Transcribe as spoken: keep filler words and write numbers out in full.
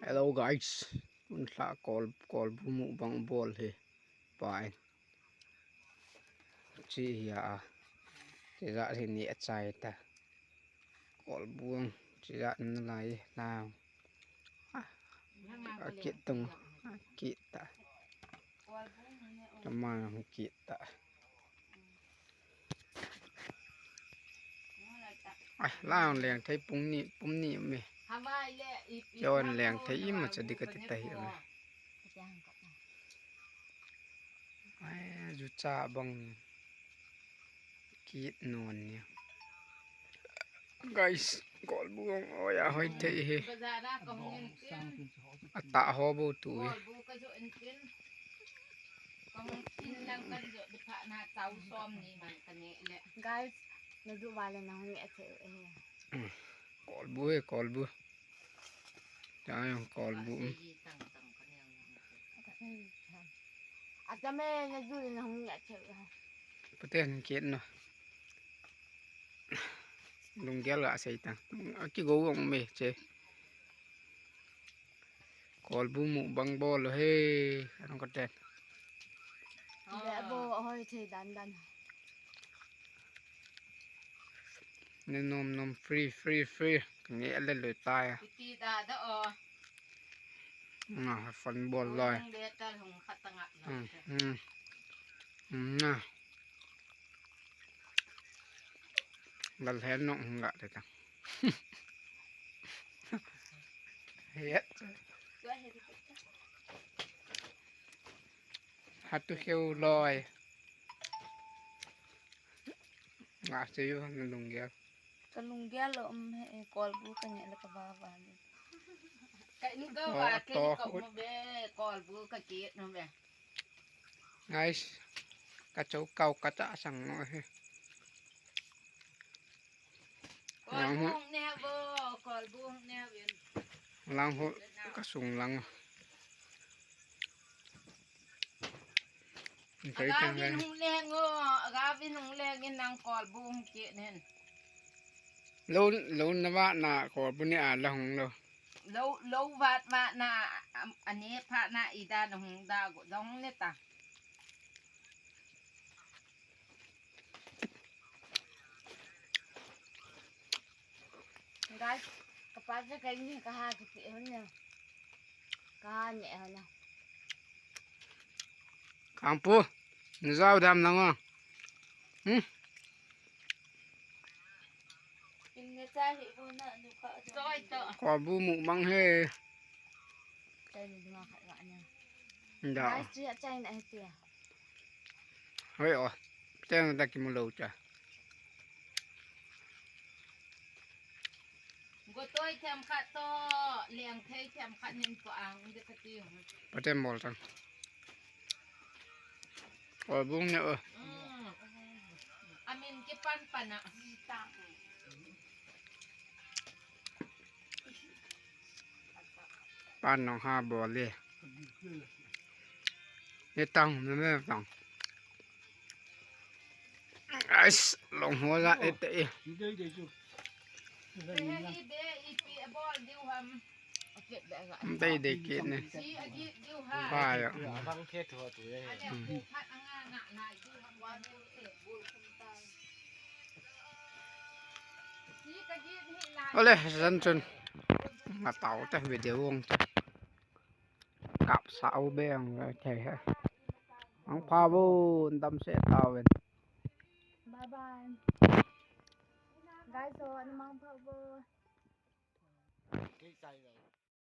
Hello guys, tun lha kol, kolbu mukbang bol hi. Pai. Chi hi a. Chi ja hi ni a chai ta. Kolbu ang chi ja na lai na. A kit tung. A kit ta. Tama kit ta. Ai, la leng thei pung ni, pung ni me. Chon leng thei ima cha di ka ti ta hi me. Ai, ju cha bang kit non ni. Guys, kolbu ang oi a hoi thei hi. Ata ho bu tu hi. Guys, na du wale na hung e thei e. Kolbu e, kolbu. Cha yang kolbu. Ata me na du na hung e thei e. Pute han kit no. Lunggel ga sei ta. Aki go ong me che. Kolbu mukbang bol lo he. Anong ka ten. Be bo hoi che dan dan. Ne nom nom free free free. Nge le lo ta ya. Ti da da o. Na fan bol loi. Hung le ta hung khat ta nga. Hmm, hmm. Hmm, na. Lal hen nong hung ga te ta. Hei. Hatu kheu loi. Nga se yu na lunggel. Ka lunggel lo um he, kolbu ka nge le ka ba ba le. Ka in ka ba ke ko mo be, kolbu ka kit no be. Guys, ka chau kau ka cha sang no he. Lang ho. Lang ho, ka sung lang. Agavin hung leng o, agavin hung leng in nang kolbu hung kit nen. Lo, lo na va na kolbu ni a la hung lo. Lo, lo vat va na, am, ane pha na ida na hung da go dong ne ta. Guys, ka pa cha kai ni ka ha ki pi hon ne. Ka ha ne hon na. Kangpu, ni zau dam nang o. Hmm? Kolbu mukbang he. Da. Hoi o. Teng da ki mu lo cha. Gotoi them khat to, leng thei them khat hin po ang de ka ti. Paten bol tang. Kolbu ne o. Mm. Amin ki pan pan a. Pan nong ha bol le. Ne tang, ne tang. Ais, long ho la e te e. Dei dei kit ne. Ba ya. Ole, jan chun. Nga tau te video ong te. Kap sa u be ang thei he. Ang pha bu dam se tau ven. Bye bye. Guys, so, ano mang pha bu.